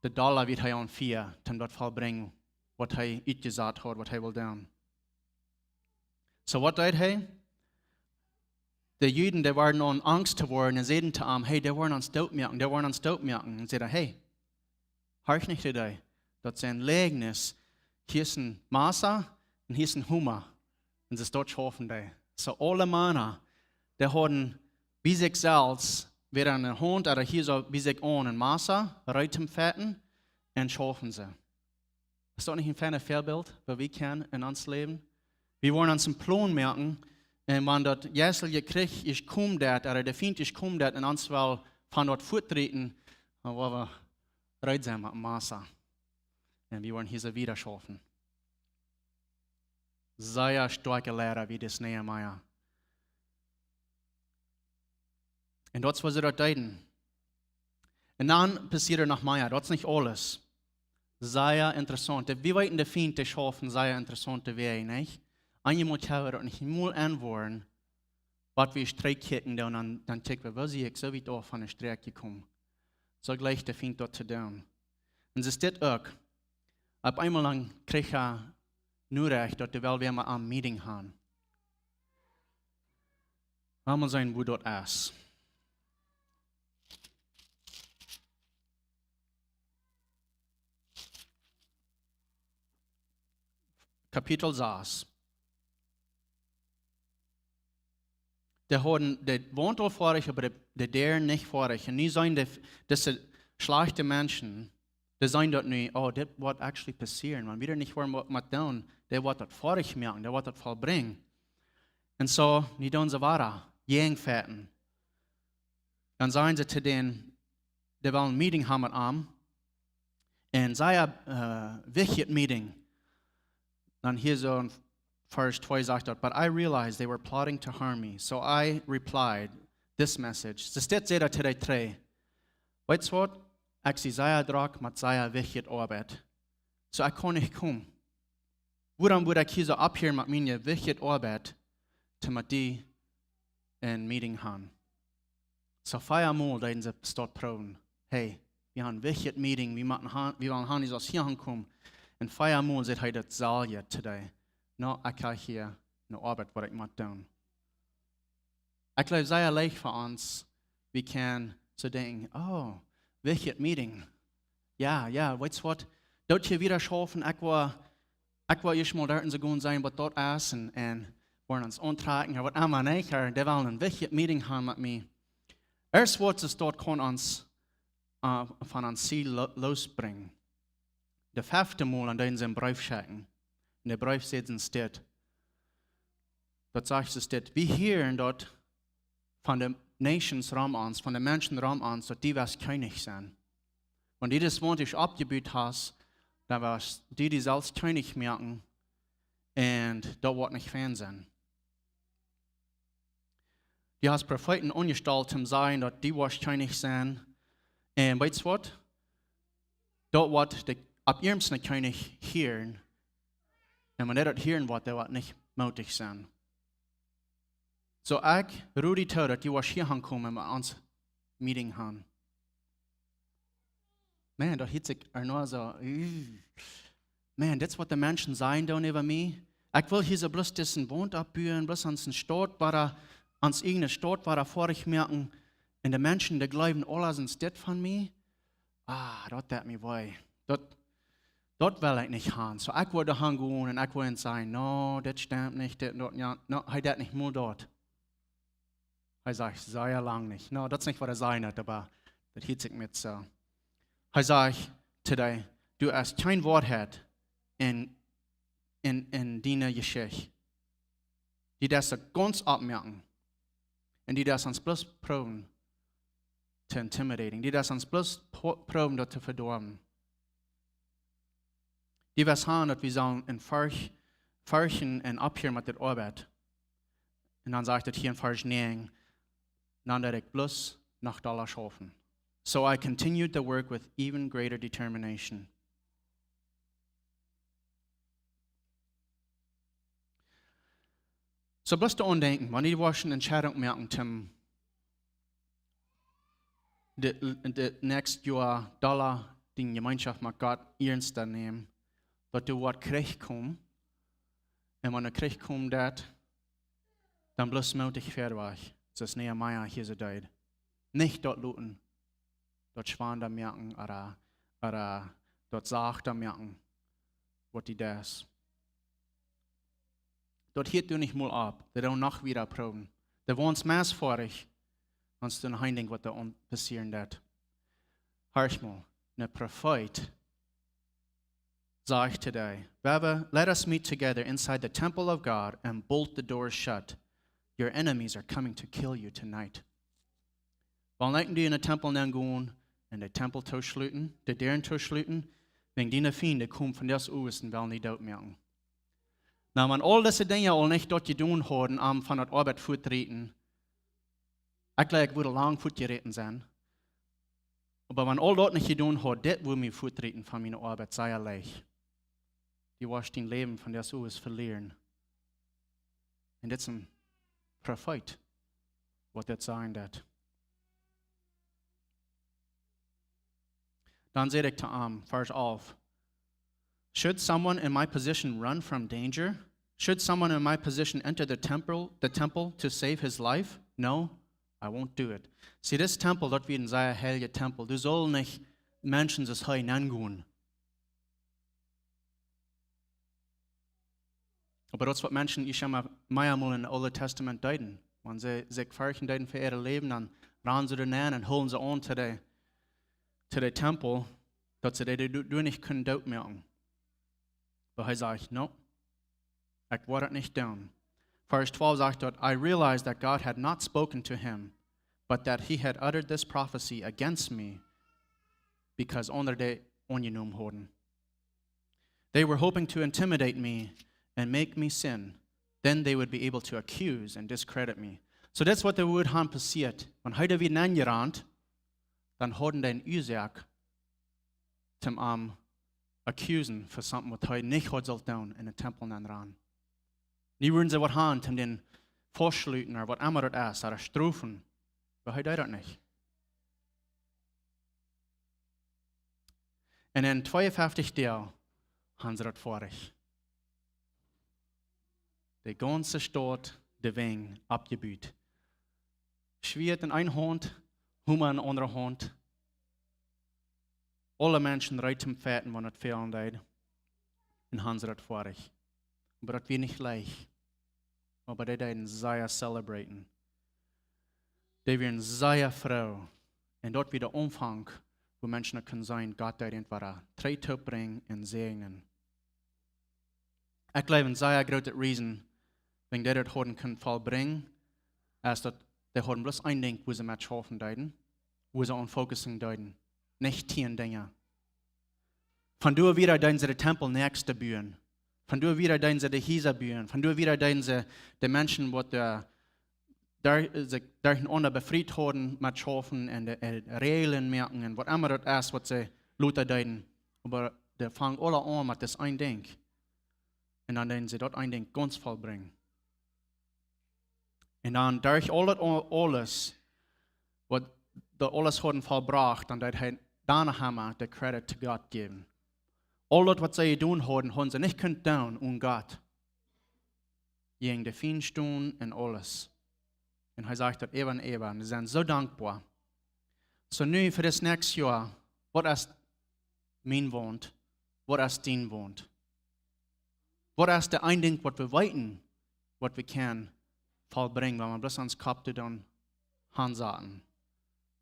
de Dollar wia hee aun Fia, toom daut vollbrinjen, waut hee utjesat haud, waut hee wull doonen. Soo waut deed hee? De Juden, dee wieren aun Angst to woaren un säden to am: "Hey, dee woaren ons doot moaken, dee woaren ons doot moaken." Un säd hee: "Hey, horch nich no dee. Daut sent Läajes. Hia es een Massa un hia es een Homer. Un see stonen schaufen doa." Soo aule Mana, dee hauden bie sikj selfst, wada en de Haunt, ooda hia soo bie sikj aun een Massa, reed toom fechten un schaufen see. Es daut nich een fein Väabilt, waut wie kjennen en ons Läwen? Wie woaren ons een Plon moaken, un wan daut jeistelje Kjrich es kjemt, ooda de Fiend es kjemt, un ons well von daut fuatrieten, dan woa wie reed sennen met Massa. Un wie woaren hia soo wieda schaufen. Sea stoakje Liera wia dis Nehemia. Un daut es waut see daut deeden. Un dan passieed noch mea. Daut es nich aules. Sea interessaunt. Wie weeten, de Fiend, dee schauft sea interessaunte Wäaj, nich? Eenjemol kjenn wie daut nich mol enwoaren, waut wie Sträakj kjikjen doonen, dan, dan kjikj wie, woo sie ekj soo wiet auf von de Sträakj jekomen? Soo jleicht de Fiend daut to doonen. Un see es dit uk. Opp eemol dan kjrieech hee Norecht, daut hee well wada met am Meeting han. Lot mol seenen, woo daut es. Kapitel sas. Dee hauden de Waunt aul foadich, oba de, de Däaren nich foadich. Un nu sent de, dise schlajchte Menschen, dee sent daut nu, oh, dit woat actually passieren. Wan wie doa nich woaren waut met doonen, dee woat daut foadich moaken, dee woat daut vollbrinjen. Un soo, nu doonen see wada jäajen fechten. Dan sajen see to dän, dee wellen een Meeting han met am. Un sea, äh, wichtjet Meeting. Dan hia soo en Varsch twee sajcht daut: "But I realized they were plotting to harm me, so I replied this message." Soo säd hee to dee dree: "Weetst waut? Ekj sie sea drock met sea wichtje Oabeit. Soo ekj kaun nich komen. Wuarom wudd ekj hia soo opphieren met miene wichtje Oabeit, toom met die een Meeting han?" Soo vea mol deeden see daut proowen. Hey, wie han een wichtjet Meeting, wie motten han, wie wellen han, du saust hia aunkomen. Un vea mol säd hee daut selwje to dee. No, ekj hab hia eene Oabeit waut ekj mott doonen. Ekj jleew, sea leicht fa ons, wie kjennen soo denkjen, oh, wichtjet Meeting. Jo, jo, weetst waut? Daut hia wieda schaufen, ekj woa, ekj woa ieescht mol doa en soo gonen seenen waut daut es un, un woaren ons auntrakjen, ooda waut emma, nä, ekj, dee wellen een wichtjet Meeting han met mie. Ieescht waut see daut kaun ons, äh, von ons Ziel lo-, losbrinjen. De fefte Mol, un dee sent een Breef schekjen. Un de Breef sajcht, es dit. Daut sajcht, es dit. Wie hieren daut von de nations rom ons, von de Menschen rom ons, daut du woascht Kjennich sennen. Wan du daut woarent oppjebut hast, dan woascht du die selfst Kjennich moaken un daut woat nich fein sennen. Du hast Profeeten aunjestalt om to sajen daut du woascht Kjennich sennen. Un weetst waut? Daut woat de, opp iernst een Kjennich hieren. Un wan dee daut hieren woat, dee woat nich moodich sennen. Soo, ekj rod die too daut du woascht hia aunkomen un met ons Meeting haben. Maun, daut hieet sikj ea noch soo, uh. Maun, dit es waut de Menschen sajen doonen äwa mie. Ekj well hia soo bloos dise Waunt oppbuen, bloos ons eene Staut wada, ons ieejne Staut wada foadich moaken. Un de Menschen, dee jleewen aules es dit von mie. Ah, daut deit mie wee. Daut, daut well ekj nich haben. Soo, ekj wull doa han gonen un ekj wull sajen, no, dit stemt nich, dit, daut, jo, no, hee deit nich mol daut. Hee sajcht, sea lang nich. No, daut es nich waut hee sajen haud, oba daut hieet sikj met soo. Hee sajcht to dee, du hast kjeene Woarheit en, en, en diene Jeschicht. Du deist daut gaunz aufmoaken. Un du deist ons bloos proowen to intimidating. Du deist ons bloos po-, proowen daut to vedoawen. Du woascht haben daut wie sellen en Varch-, Varchen un opphieren met de Oabeit. Un dan sajcht et hia en Varsch näajen, dan deed ekj bloos noch dolla schaufen. So I continued the work with even greater determination. Soo, bloos doaraun denkjen, wan du woascht eene Entscheidunk moaken, om de, de näakjste Joa dolla diene Jemeenschoft met Gott iernst to nämen, daut du woascht Kjrich komen, un wan de Kjrich komen deit, dan bloos moodich wieda wajch, soo aus Nehemia hia soo deed. Nich daut loten, daut schwanda moaken, ooda, ooda daut sajchta moaken, waut du deist. Daut hieet doa nich mol opp. Dee doonen noch wieda proowen. Dee woaren meist foadich, wan see doonen een Dinkj waut doa aun passieren deit. Horch mol, een Profeet sajcht to dee, Whoever, let us meet together inside the temple of God and bolt the doors shut. Your enemies are coming to kill you tonight. Well, nich du en dän Tempel nenn gonen un dän Tempel tooschluten, de Däaren tooschluten, wäajen diene Fiend kjemt vondoag owes un well die dootmoaken. Nu, wan aul dise Dinja aul nich daut jedonen hauden, om von daut Oabeit fuat to rieten, ekj jleew, ekj wudd lang fuat jeräten sennen. Oba wan aul daut nich jedonen haud, dit wudd mie fuat rieten von miene Oabeit, sea leicht. Du woascht dien Läwen vondoag owes velieren. Un dit es een Profeet, waut dit sajen deit. Dan säd ekj to am, Varsch alf, Should someone in my position run from danger? Should someone in my position enter the temple, the temple to save his life? No, I won't do it. See, dis Tempel, daut wia een sea heilja Tempel. Du saust nich Menschen soo hia nenn gonen. Oba daut es waut Menschen, ekj saj mau, meamol em Oolen Tastament deeden. Wan see sikj ferchten deeden fa äa Läwen, dan randen see doa nenn un hilden see aun to de, to de Tempel, daut see dee, dee, dee nich kunnen dootmoaken. Oba hee sajcht, no, ekj woa daut nich doonen. Varsch twalf sajcht daut, I realized that God had not spoken to him, but that he had uttered this prophecy against me, because aundre dee aunjenomen hauden. They were hoping to intimidate me and make me sin. Then they would be able to accuse and discredit me. So that's what would han passieet. Wan hee doa wia nenjerant, dan hauden dee eene Uasoak, om am accusen fa something waut hee nich haud sullt doonen, en dän Tempel nenrannen. Nu wudden see waut han, om dän faustschluten, ooda waut emma daut es, ooda strofen. Oba hee deed daut nich. Un en tweeunfeftich Doag han see daut foadich. De gaunze Staut, de Wenj, oppjebut. Schwieet en eene Haunt, Homa en de aundre Haunt. Aule Menschen reed toom fighten, wan et fälen deed. Un han see daut foadich. Oba daut wia nich leicht. Oba dee deeden sea celebraten. Dee wieren sea froo. Un daut wia de Aunfank wua Menschen kunnen seenen, Gott deed irjentwaut trigj toopbrinjen un säajnen. Ekj jleew, een sea grootet reason, wuarom dee daut hauden kunnen vollbrinjen, es daut dee hauden bloos een Dinkj, wua see met schaufen deeden, wua see aun focusen deeden, nich tieen Dinja. Von doa wieda deeden see dän Tempel näakjst buen. Von doa wieda deeden see de Hiesa buen. Von doa wieda deeden see de Menschen, waut de, doa, sikj derchenaunda befriet hauden met schaufen un de, äh, Räajlen moaken un waut emma daut es, waut see lota deeden. Oba dee fungen aula aun met daut een Dinkj. Un dan deeden see daut een Dinkj gaunz vollbrinjen. Un dan derch aul daut, au-, aules, waut dee aules hauden vollbrocht, dan deed hee dan emma dän Credit to Gott jäwen. Aul daut, waut see jedonen hauden, hauden see nich kunt doonen onen Gott. Jäajen de Fiend stonen un aules. Un hee sajcht daut äwa un äwa. Un see sent soo dankboa. Soo nu fa dit näakjste Joa, waut es mien Wunt? Waut es dien Wunt? Waut es daut een Dinkj, waut wie weeten, waut wie kjennen vollbrinjen, wan wie bloos ons Kopp doa dan hansaten,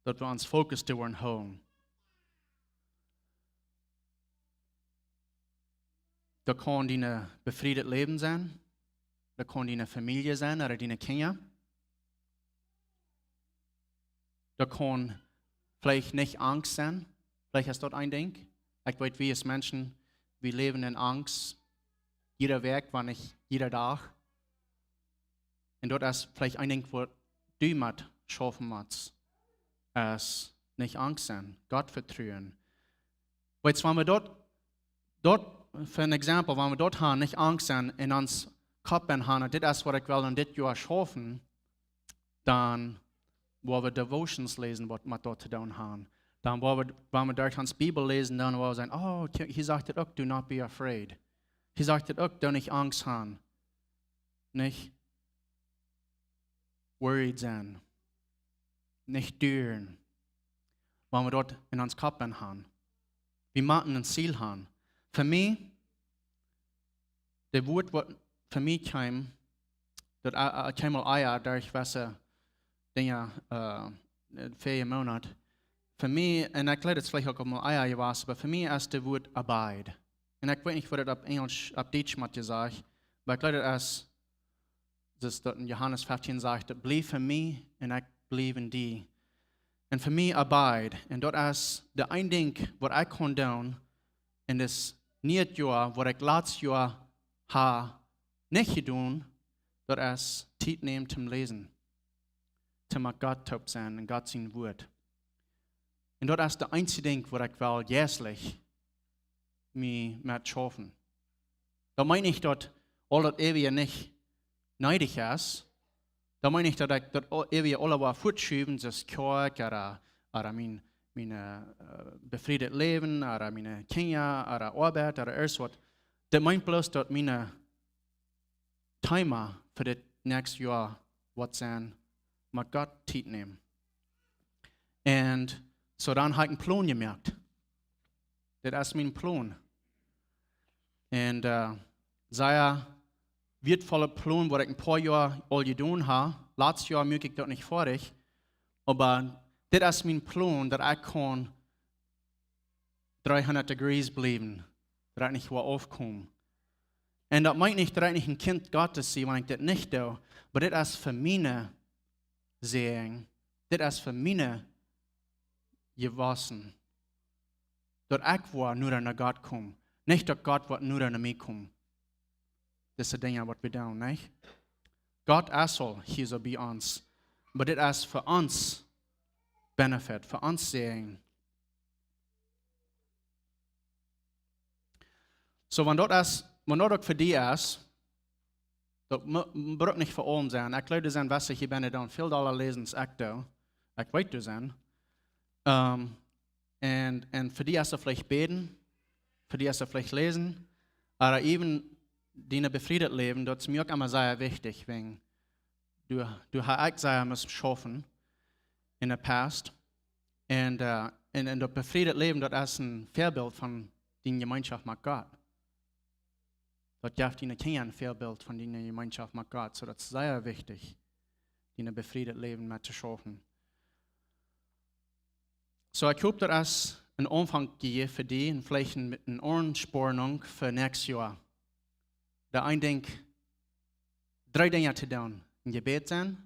daut wie ons Fokus doa woaren hoolen? Daut kaun dien befriedet Läwen sennen. Daut kaun diene Famielje sennen ooda diene Kjinja. Daut kaun veleicht nich Angst sennen. Veleicht es daut een Dinkj. Ekj weet, wie aus Menschen, wie läwen en Angst. Jiede Wäakj, wan nich jieda Dach. Un daut es veleicht een Dinkj, waut du met schaufen motst. Es nich Angst sennen, Gott vetruen. Weetst, wan wie daut, daut, for example, wan wie daut haben, nich Angst sennen, en ons Kopp haben, dit es, waut ekj well en dit Joa schaufen, dan woa wie Devotions läsen, waut met daut to doonen haben. Dan woa wie, wan wie derch ons Bibel läsen, dan woa wie sajen, oh, hia, hia sajcht et uk, "Do not be afraid." Hia sajcht et uk, "Doo nich Angst haben." Nich worried sennen. Nich duren. Wan wie daut en ons Kopp haben. Wie motten een Ziel haben. Fa mie, daut Wuat, waut fa mie kjeem, daut, äh, äh, kjeem aul ea derch jewesse Dinja, äh, väaje Moonat. Fa mie, un ekj jleew, daut es veleicht uk aul mol ea jewast, oba fa mie es daut Wuat abide. Un ekj weet nich, waut et opp Enjlisch, opp Dietsch mott jesajcht, oba ekj jleew, daut es, daut es daut en Johanes feftieen sajcht, daut: "Bliew en mie un ekj bliew en die." Un fa mie abide. Un daut es daut een Dinkj, waut ekj kaun doonen, un daut es nich daut Joa, waut ekj latst Joa hab nich jedonen, daut es Tiet nämen toom läsen. Toom met Gott toop sennen un Gott sien Wuat. Un daut es daut eensje Dinkj, waut ekj well jeistlich mie met schaufen. Daut meent nich, daut aul daut äwaje nich needich es. Daut meent nich, daut ekj daut aul-, äwaje aula woa fuatschuwen, soo aus Kjoakj, ooda, ooda mien, mien, äh, befriedet Läwen, ooda miene Kjinja, ooda Oabeit, ooda irjent waut. Daut meent bloos, daut mien Thema fa dit näakjste Joa woat sennen, met Gott Tiet nämen. Un soo dan hab ekj een Plon jemoakt. Dit es mien Plon. Un, äh, sea wieetvolle Plon, waut ekj een poa Joa aul jedonen hab. Latst Joa muak ekj daut nich foadich. Oba dit es mien Plon, daut ekj kaun dreehundat degrees bliewen, daut ekj nich woa aufkomen. Un daut meent nich, daut ekj nich een Kjint Gottes sie, wan ekj dit nich doo, oba dit es fa miene Säajen, dit es fa miene Jewossen, daut ekj woa noda no Gott komen, nich daut Gott woat noda no mie komen. Dise Dinja, waut wie doonen, nich? Gott es aul hia soo bie ons, oba dit es fa ons benefit, fa ons Säajen. Soo, wan daut es, wan daut uk fa die es, daut mu-, brukt nich fa aulem sennen. Ekj jleew, doa sent wesse hia bennen, dee doonen väl dolla läsen aus ekj doo. Ekj weet, doa sent. Ähm, un, un fa die es et veleicht bäden, fa die es et veleicht läsen, ooda even dien befriedet Läwen, daut es mie uk emma sea wichtich, wäajen doa, doa hab ekj sea must schaufen in the past. Un, äh, un, un daut befriedet Läwen, daut es een Väabilt von diene Jemeenschoft met Gott. Daut jeft diene Kjinja een Väabilt von diene Jemeenschoft met Gott. Soo, daut es sea wichtich, dien befriedet Läwen met to schaufen. Soo, ekj hop, daut es, een Aunfank jejäft fa die un veleicht een, met eene Aunspornunk fa näakjstet Joa. Daut een Dinkj, dree Dinja to doonen. Em Jebäd sennen,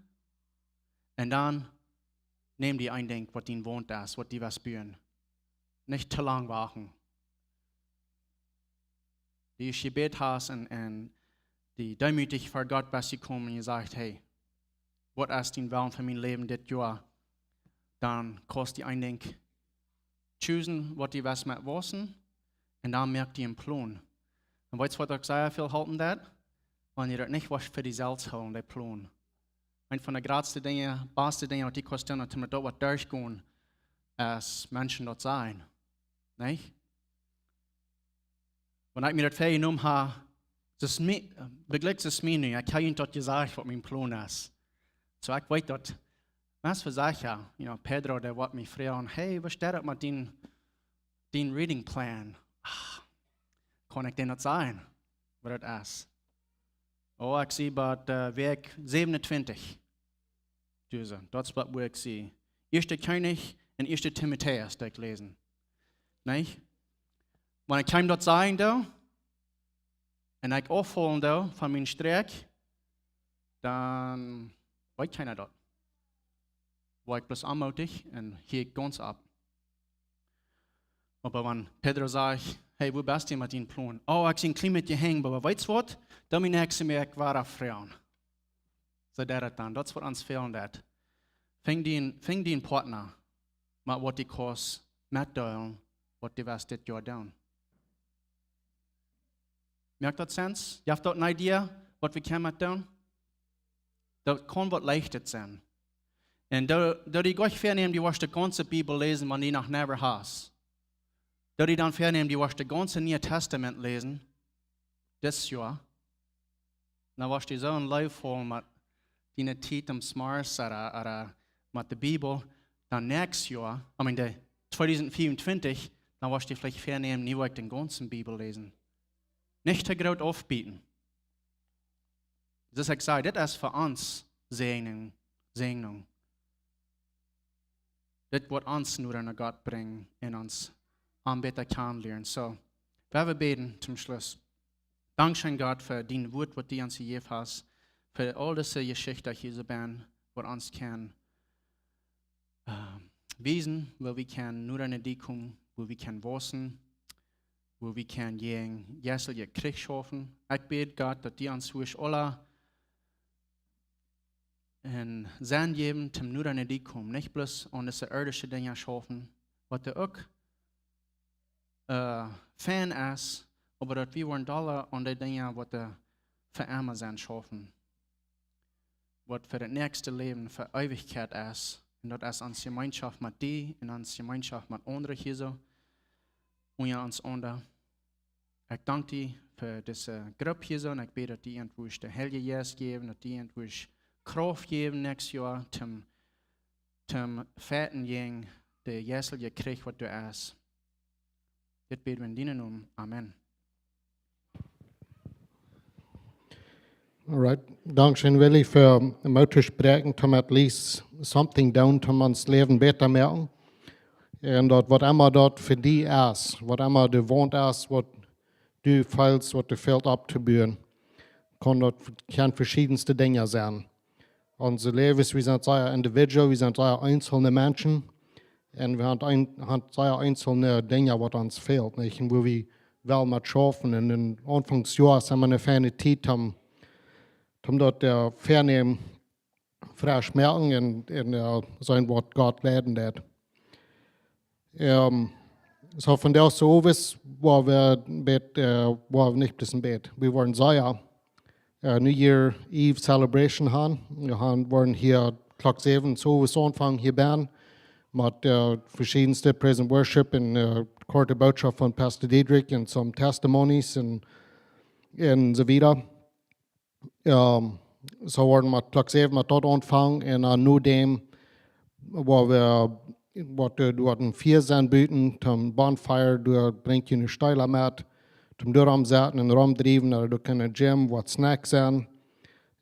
un dan nemm die een Dinkj, waut dien Wunsch es, waut du west buen. Nich too lang wachten. Dee jebät hast un, un dee deemootich ver Gott best jekomen un jesajcht: "Hey, waut es dien Wellen fa mien Läwen dit Joa?" Dan kaust du een Dinkj choosen, waut du west met wausen, un dan moak die een Plon. Un weetst, waut uk sea väl halpen deit? Wan du daut nich woascht fa die selfst hoolen, dän Plon. Eent von de jratste Dinja, baste Dinja, waut du kaust doonen, daut du met daut waut derchgonen, es Menschen daut sajen. Nich? Wan ekj mie daut väajenomen hab, daut es mie, beglikj daut es mie nu, ekj hab junt daut jesajcht, waut mien Plon es. Soo, ekj weet daut, meist fa secha, you know, Pedro, dee woat mie froagen: "Hey, waut steit daut met dien, dien reading plan?" Ah, kaun ekj dän daut sajen, waut daut es? Oh, ekj sie bie, äh, Wäakj säwenuntwintich. Dise, daut es waut, wua ekj sie. Ieeschte Kjennichs un Ieeschte Timotäus, daut ekj läsen. Nich? Wan ekj kjeem daut sajen doo, un ekj auffaulen doo von mien Strakj, dan weet kjeena daut. Woa ekj bloos aunmootich un hia ekj gaunz opp. Oba wan Pedro sajcht: "Hey, wua best du met dien Plon?" "Oh, ekj sie een kjlien bät jehangen, oba weetst waut? Doo mie nuscht, ekj woa froagen." Soo deit daut dan. Daut es waut ons fälen deit. Finj dien, finj dien Partner, mau waut du kaust metdeelen, waut du west dit Joa doonen. Moakt daut sense? Jeft daut eene Idee, waut wie kjennen metdoonen? Daut kaun waut Leichtet sennen. Un doo, doo die nich väanämen, du woascht de gaunze Bibel läsen, wan du noch never hast. Doo die dan väanämen, du woascht de gaunze Niee Tastament läsen, dit Joa. Dan woascht du soo een Läwen faulen met diene Tiet aum Smarts ooda, ooda met de Bibel. Dan näakjstet Joa, I mean, de tweedusent vea un twintich, dan woascht du veleicht väanämen, nu woa ekj de gaunze Bibel läsen. Nich too groot aufbieten. Soo aus ekj säd, dit es fa ons Säajen, Säajen. Dit woat ons noda no Gott brinjen un ons am bäta kjanen lieren. Soo, wie woaren bäden toom Schluss. Dankscheen, Gott, fa dien Wuat, waut du ons jejäft hast, fa aul dise Jeschichten hia soo bie, waut ons kaun, äh, wiesen, woo wie kjennen noda no die komen, woo wie kjennen wausen, woo wie kjennen jäajen jeistlichen Kjrich schaufen. Ekj bäd, Gott, daut du ons wurscht aula een Senn jäwen, toom noda no die komen. Nich bloos aun dise irdische Dinja schaufen, waut doa uk, äh, fein es, oba daut wie woaren dolla aun dee Dinja, waut doa fa emma sent, schaufen. Waut fa daut näakjste Läwen, fa Eewichkjeit es. Un daut es onse Jemeenschoft met die un onse Jemeenschoft met aundre hia soo unja ons aunda. Ekj dank die fa dise Grupp hia soo un ekj bäd, daut du an wurscht dän Heiljen Jeist jäwen, daut du an wurscht Krauft jäwen näakjstet Joa, toom, toom fighten jäajen dän jeistlichen Kjrich, waut doa es. Dit bäd wie en dienen Nomen. Amen. All right. Dankscheen, Willy, fa Moot to spräakjen, toom at least something doonen, toom ons Läwen bäta moaken. Un daut waut emma daut fa die es, waut emma de Waunt es, waut du feelst, waut doa fält opptobuen, kaun daut, kaun veschiedenste Dinja sennen. Onse Läwes, wie sent sea individual, wie sent sea eenzelne Menschen. Un wie haben een, haben sea eenzelne Dinja, waut ons fält, nich? Un wua wie well met schaufen. Un aum Aunfank Joa es emma eene feine Tiet, om, om daut, äh, Väanämen fresch moaken un, un, äh, seenen, waut Gott leiden deit. Ähm, soo vondoag soo owes, woa wie bät, äh, woa wie nich bloos bät. Wie woaren sea, äh, New Year Eve Celebration haben. Wie haben, woaren hia Klock säwen soo owes aunfangen hia bie. Met, äh, veschiedenste Praise and Worship un, äh, korte Botschoft von Pastor Diedrich un some Testimonies un, un soo wieda. Ähm, soo woaren wie met Klock säwen met daut aunfangen un dan no däm, wua wie, waut doa, doa een Fia sennen buten, toom Bonfire, doa brinjt jie Steela met, toom doa romsetten un romdriewen, ooda doa kaun een Gym, waut Snacks sennen,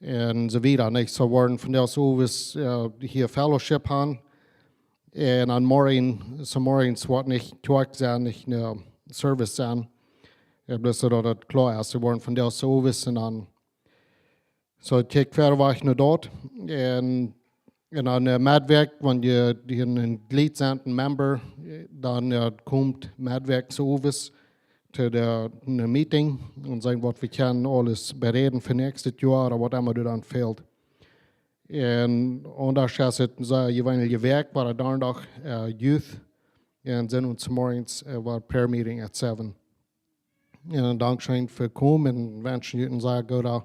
un soo wieda, nich? Soo woaren vondoag soo owes, äh, hia Fellowship haben. Un dan morjen, so morjens woat nich Kjoakj sennen, nich een Service sennen. Bloos soo daut et kloa es, see woaren vondoag soo wissen dan. Soo, kjikj wieda wajch no daut. Un, un dan Meddwäakj, wan jie, jie een Jleet sent, een Member, dan komt Meddwäakj soo wissen to de, ne Meeting un sajen waut wie kjennen aules beräden fa näakjstet Joa ooda waut emma doa dan fält. Un aundasch es et soo jeweenlich Wäakj, wia Donnadach Youth, un Sindach morjens wia Prayer Meeting at seven. Un dankscheen fa komen un wenschen junt een sea gooda